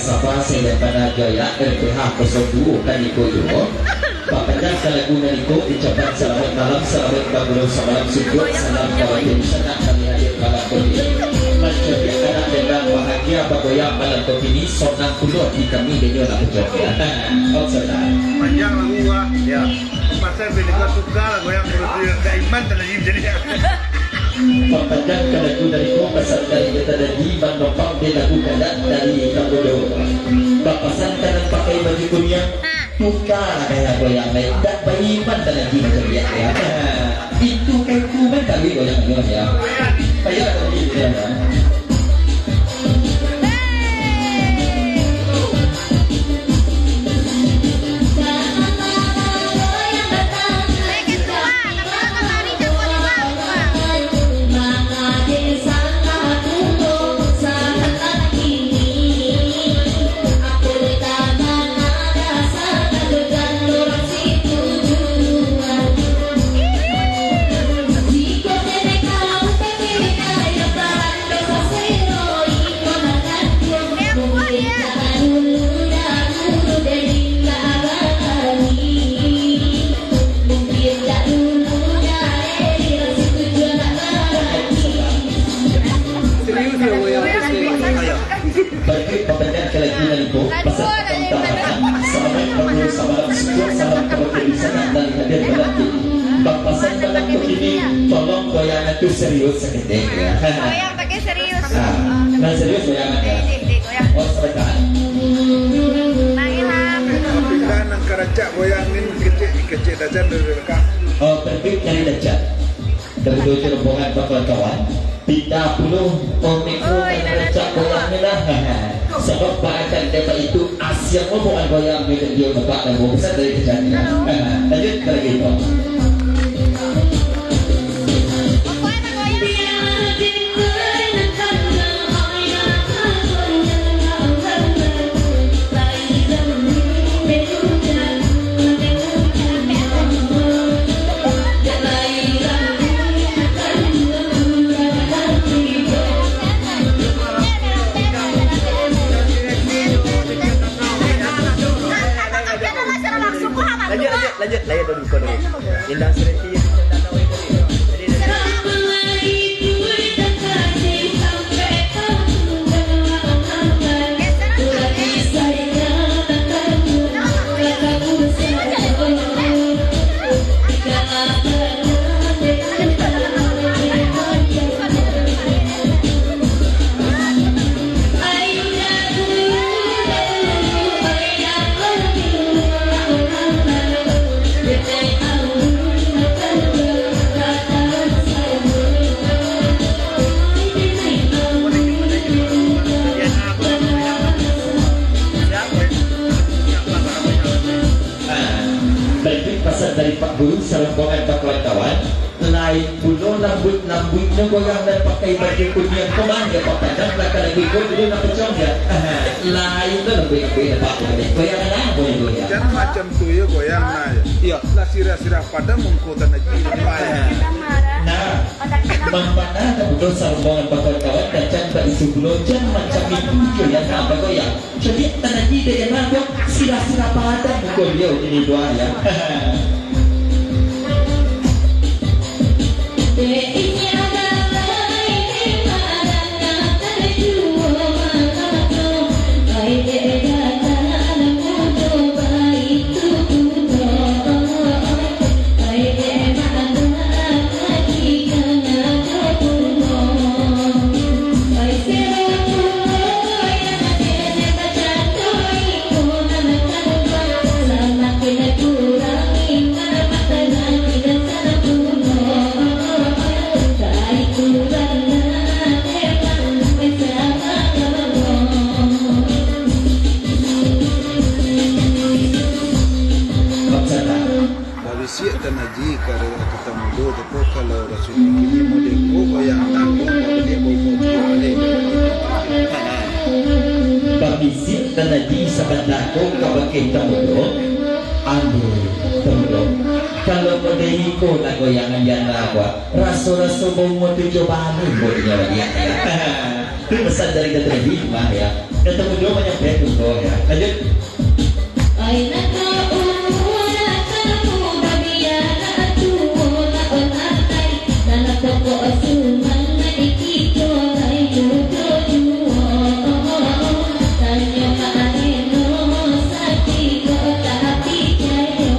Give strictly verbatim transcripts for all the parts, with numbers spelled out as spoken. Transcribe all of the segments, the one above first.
Sapa sing bana joyak R P H kosong duo kaniko juo. Papanjang ka lagu naniko, ucapan salamaik malam, salamaik baguru samalam suntuak, salam ka batin sanak kami hadir malam kini. Mancaliak anak dendang bahagia bagoyang malam kini, sonang pulo ati kami denyo nak bajoget. Om Sanak. Panjang lagu, ah. Ya. Pasal bini ko suka lah goyang perut dia. Dak iman tadi jadi. Papanjang ka lagu naniko, pasan dari kita tadi, manompang di lagu kadak dari Tamudo. Bapasan ka nan pakai baju kuniang, tuka lah gaya goyang lai. Dak baiman tadi macam dia, ya. Itu kan tu, kan, tapi goyang-goyang, ya. Payah tadi, ya. Serius ya, Boy, apa sih? Ayo. Bagi papanjang ka lagu naniko, pasan patang tamakan, salamaik baguru samalam suntuak, salam ka batin sanak nan hadir malam kini. Bapasan malam kini, tolong goyangan tu serius saketek, ya. Goyang pakai serius. Ah, nan serius goyangan, ya. Dek, dek, dek, goyang. Oh, sarataan. Nah, Ilham. Tapi kan nan karacak goyang ni kecek, kecek dacan dari rekam. Oh, perfect dari dacan. Tamudo jo rombongan bakawan-kawan, pindah pulo, oh, mikro. Oi, kan rancak bolang ni lah. Sabab baakan dek itu, asiang rombongan goyang ni, dan dia nampak dan bawa pesan dari kejadian. Lanjut ka lagu itu. Lanjut, lanjut, lanjut, lanjut dulu, kau dulu. Indah Sereti yang kita tak tahu itu. Jadi, Ah, berikut pasan dari Pak Guru, sarombongan bakawan-kawan. Lain pulo lambuik-lambuiknyo goyang nan pakai baju kuniang ko mah, ya, papadang lah ka lagu ko dulu nak pecah, ya. Lain tu lambuik-lambuik nampak tu tadi. Goyang lah, goyang, goyang. Jan macam tu yo goyang, nah, yo. Iyo. Lah sirah-sirah padang mungko tanaji. Nah, mampana ka budo sarombongan bakawan-kawan, dacan baisu pulo, jan macam itu jo, ya, nah, bagoyang. Caliak tanaji dek yang rancak, sirah-sirah padang muko baliau kini tu, ah, ya. Babisiak tanaji ka urang kota mudo tu, kalau urang sudah kini model ko goyang tanggung, babaliak baumua tuo baliak. Babisiak tanaji sabanta ko ka bakeh tamudo, ambo tamudo. Kalau model iko nak goyangan janda ko, raso-raso baumua tujuah baleh buek nyo baliak, ya. Tu pesan dari Datuk Edi mah, ya. Datuk Mudo manyampaikan tu, ya. Lanjut. Ai nak tahu, nak tahu, babiak nak tuo, nak onatai, tanah pokok sumangat di kito, ai mudo juo. Tanyo ka Areno, satiko tak picayo.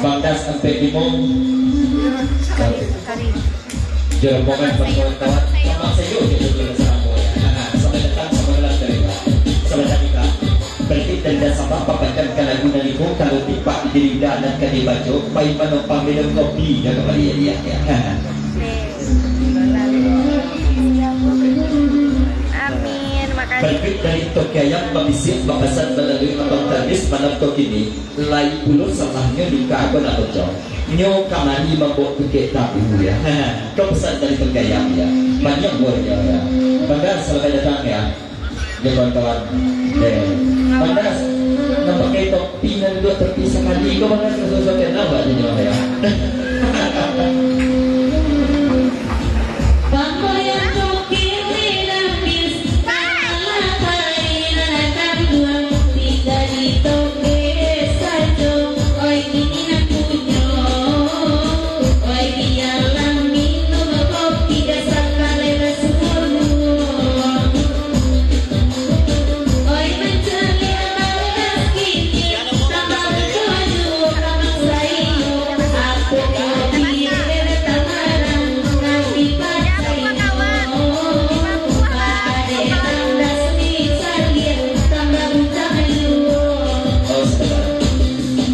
Bangdas sampai limo. Jorombongan kawan-kawan, Bapak Sayur, jorombongan saramo. Nah, sampai datang, sampai datang, terima. Sampai datang kita. Berarti tanda sama papanjang ka lagu nan limo, kalau tipak di gerindra nan ka dibaco, pai manompang minum kopi, dah kembali ya, ya, ya. Amin, makasih. Berarti dari Toki Ayam babisiak, bapasan malalui Abang Tarmis malam ko kini, lai pulo salahnyo di ka ko nak pocong. Nyo kamari mambaok tukek tabu, ya. Ko pesan dari Toki Ayam, ya. Banyak buahnyo, ya. Bangga, selamat datang, ya. Yo, kawan-kawan. Eh, Bangdas, nan pakai topi nan duduak tapi sakali ko, Bangdas, sudah-sudah kenal, Bangdas, yo.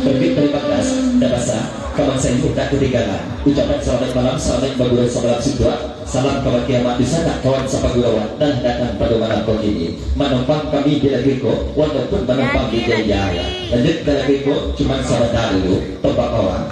Terbit dari Bangdas, dah basah, kawan saya tak ketinggalan. Ucapan selamat malam, selamat bagurau samalam suntuak. Salam kabakeh amak di sanak, kawan sapagurauan, nan datang pado malam ko kini. Manompang kami di lagu iko, walaupun manompang di jaya. Lanjut ka lagu iko, cuman sabanta dulu, Tombak Bawang.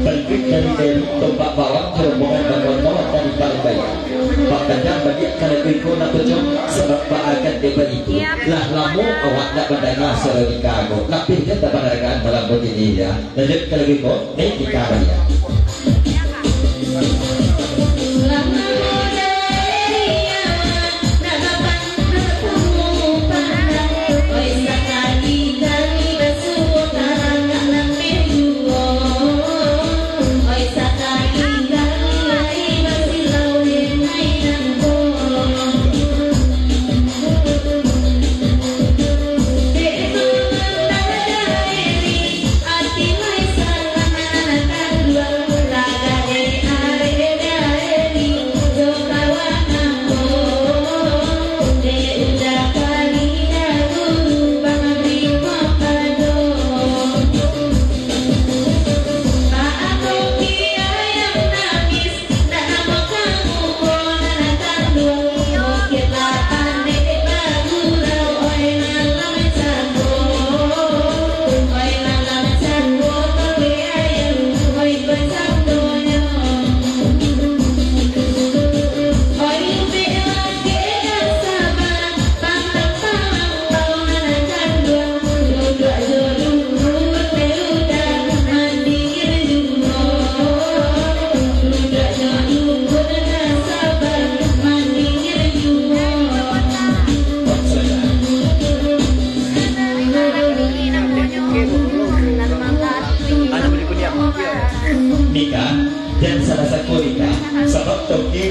Berikut dari Dewi, Tombak Bawang, rombongan bantuan kawan dari Palembang. Pak Tanjang baliak ka lagu iko nak pocong, sabab baakan dek baitu. Lah lamo awak ndak mandanga suaro di kago. Lapeh kan tak pandangan malam ko kini, ya. Lanjut ka lagu iko, eh, di kago, ya.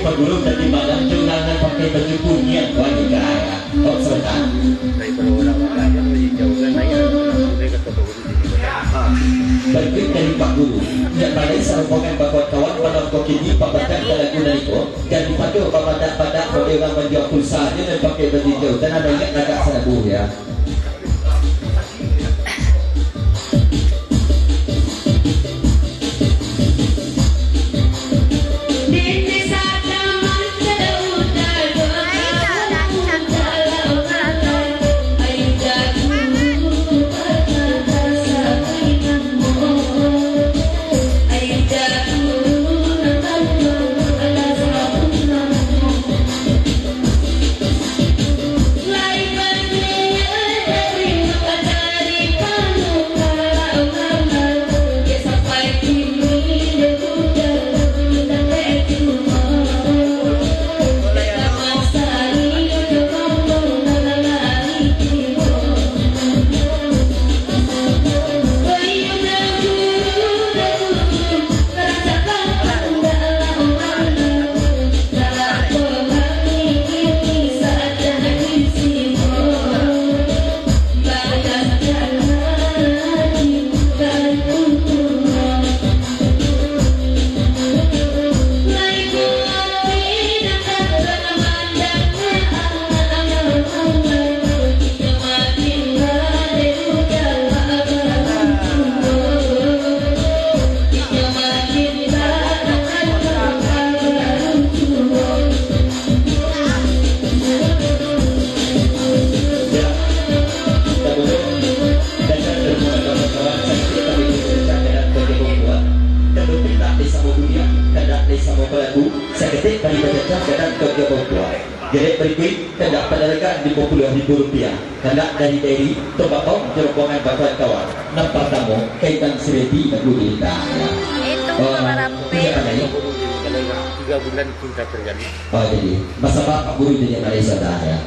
Paguru tadi malam tu nan pakai baju kuniang wanita. Oh, sebentar. Berikut dari Pak Guru. Yang mana sarombongan bakawan-kawan malam ko kini pabatang ka lagu nan iko. Jan dipado babadak-badak model urang manjua pulsa, jan pakai baju hijau. Tanah banyak agak sarabu, ya. Saketek bari bacacah gadang ka Gabau Kuai. Gerek barikuik, kandak panaragan limo puluah ribu rupiah. Kandak dari Dairi, Tombak Baung, jo rombongan bakawan-kawan. Nan partamo, Kaitan Sireti, lagu Dinda, ya. Itu. Eh, babarapa? Tidak pandai. Tiga bulan cinta terjadi. Oh, jadi, masa Pak Guru jadi Malaysia dah, ya.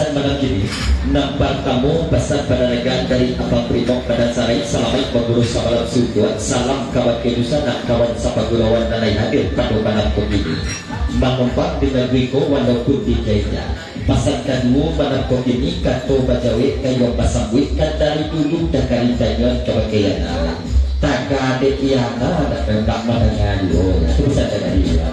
Malam kini, nan partamo, pasan panaragaan dari Abang Primok Padang Sarai, salamaik baburuih samalam suntuak, salam kabake dunsanak, kawan sapagurauan nan lai hadir pado malam ko kini. Manumpang di nagari ko walaupun di jahiliyah. Pasan kaduo, malam ko kini, kato bajawek, kayo basambuik, kan dari dulu dah ka ditanyoan kabake Yana. Taga dek Yana, nak, nak mandanga juo, ya. Itu pasan dari Yana.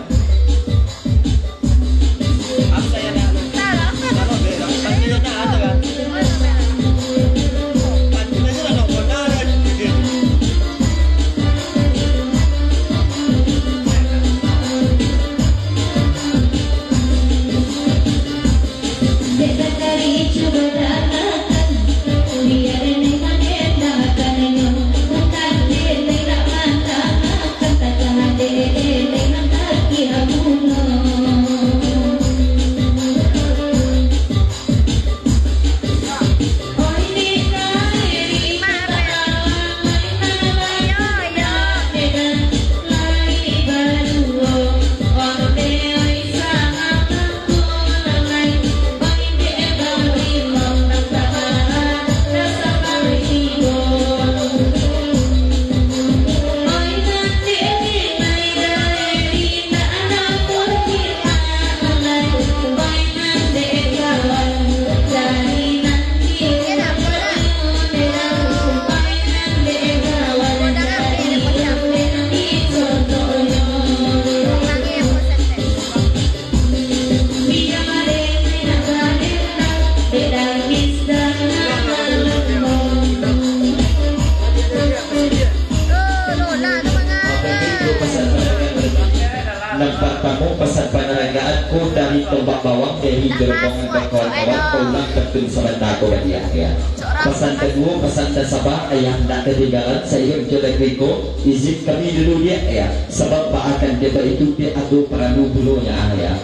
Nan partamo, pasan panaragaan ko dari Tombak Bawang, dari Gerbong, kawan-kawan, paulang pantun sabanta ko baliak, ya. Pasan kaduo, pasan nan saba, ayah ndak katinggalan, sairing jo lagu iko, izin kami dulu, diak, ya. Sabab baakan dek baitu, dek ado paralu pulonyo, ya.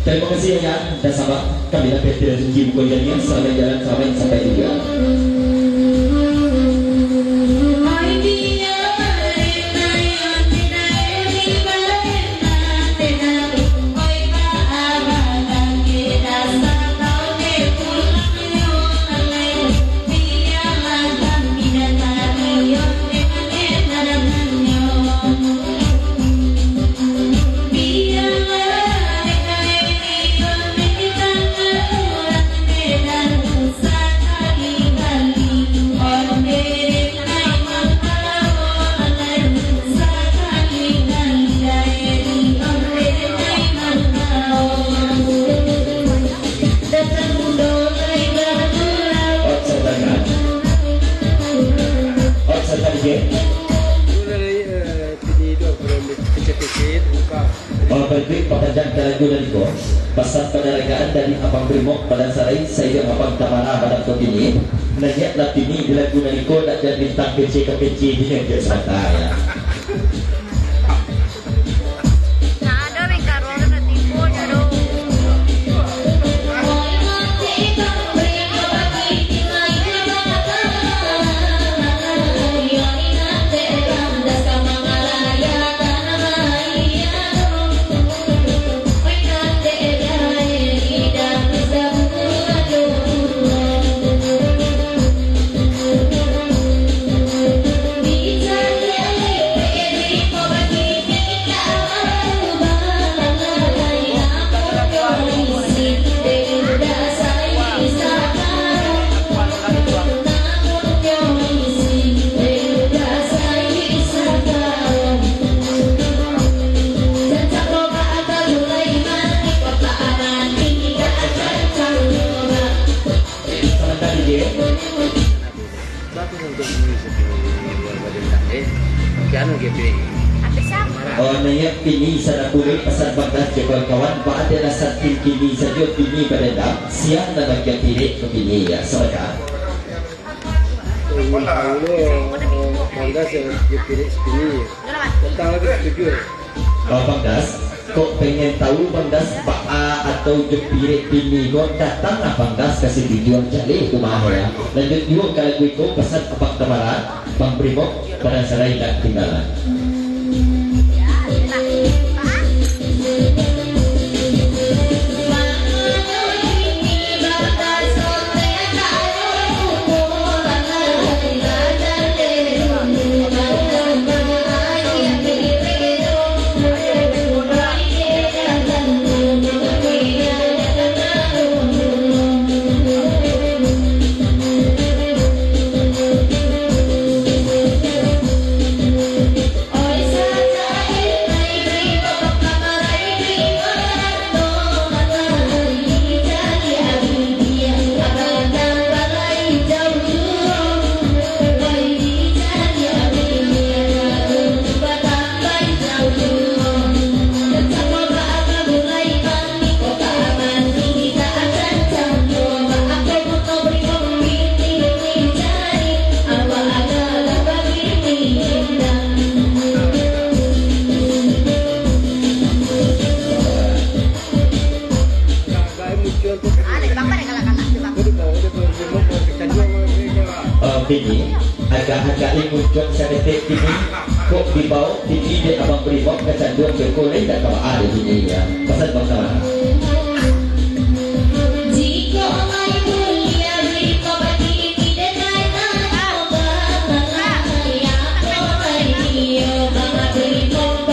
Tarimo kasih, ayah, ndak saba, kami lah pete tinggi buko jadian, salamaik jalan, salamaik sampai tujuan. Oh, baik, baik, papanjang ka lagu nan iko. Pasan panaragaan dari Abang Brimob Padang Sarai, sairing Abang Tamara Padang Tobini. Naiak lah tini di lagu nan iko, nak jan bintang kecil ka kecil, dinyo je sabanta, ya. Bagus untuk musik di luar badan, eh. Kian G P. Hampir sama. Oh, naiak pini sanak bulik, pasan Bang Das jo kawan-kawan, ba adalah satin kini sajo pini badendam, siang nan bagian pirek ka pini, ya, sabanta. Oh, Bang Das jo pirek pini, ya. Datang lagi tujuh, ya. Bang Das, kok pengen tahu Bang Das baa atau jo pirek pini ko, datanglah Bang Das ka situjuan jaleh umah ya. Lanjut juo ka lagu iko, pasan Abang Tamara, Bang Brimob, Padang Sarai dak katinggalan. Kini, agak-agak muncul saketek kini, kok dibaok kini dek Abang Brimob ka canduang beko lai dak ka baa dek kini, ya. Pasan Bang Kawan. Jikok lai kuliah di Bupati Kidul, Bang Brimob, Bang Brimob, Bang Brimob.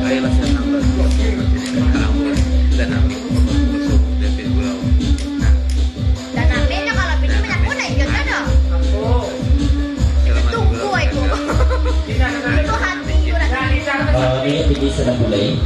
Ayolah, senang lah. Tenang, tenang. Dan amenyo kalau bini banyak pun naik jodoh dah. Itu tunggu aku. Itu hati orang. Ah, ni bini senang mulai.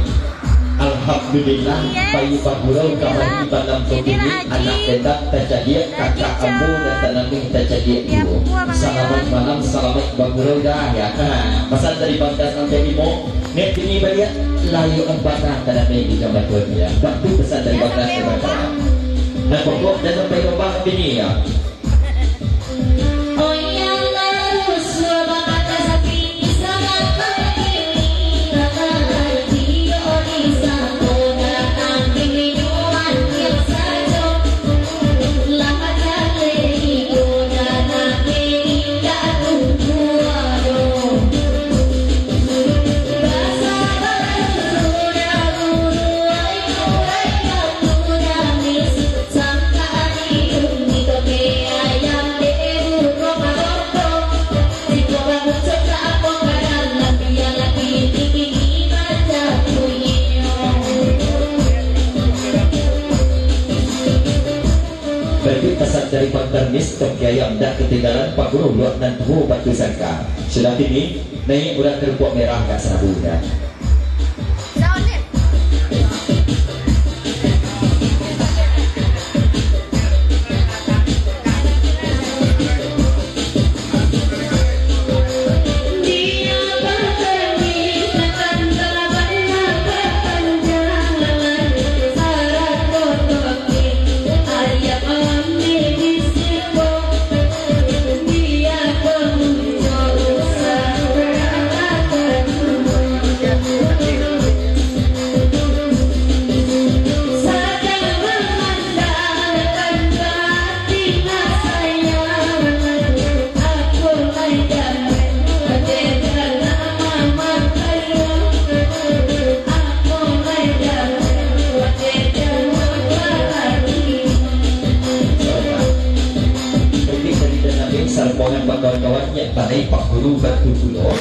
Alhamdulillah, payi bagurau kamari malam ko kini, anak tetap tacadiak, kakak ambo dan tanameh tacadiak juo. Salamaik malam, salamaik bagurau dah, ya. Ha, pasan dari Bang Das sampai limo, nek bini baliak, layuan bana tanameh di kamar ko, ya. Bak tu pasan dari Bang Das sampai limo. Nah, pokok jan sampai lobang bini, ya. Berarti pasan dari Bang Darmis, toke ayam dak ketinggalan, Pak Guru luak nan tuo batu sangka. Sudah kini, naiak urang kerupuak merah dak sarabu dah. Jadi, jadi, dan nanti sarombongan kawan-kawan yang pandai Pak Guru bantu pulo,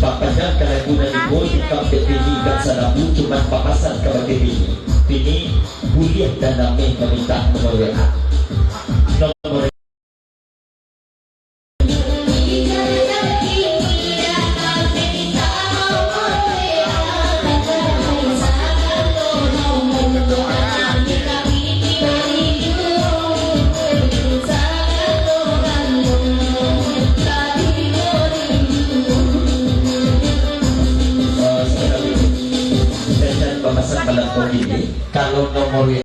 Pak Panjang ka lagu nan iko, tukang dek bini gak sadabu, cuman papasan kabake bini. Bini, buliah dan nami maminta nomor W A. Nomor Ori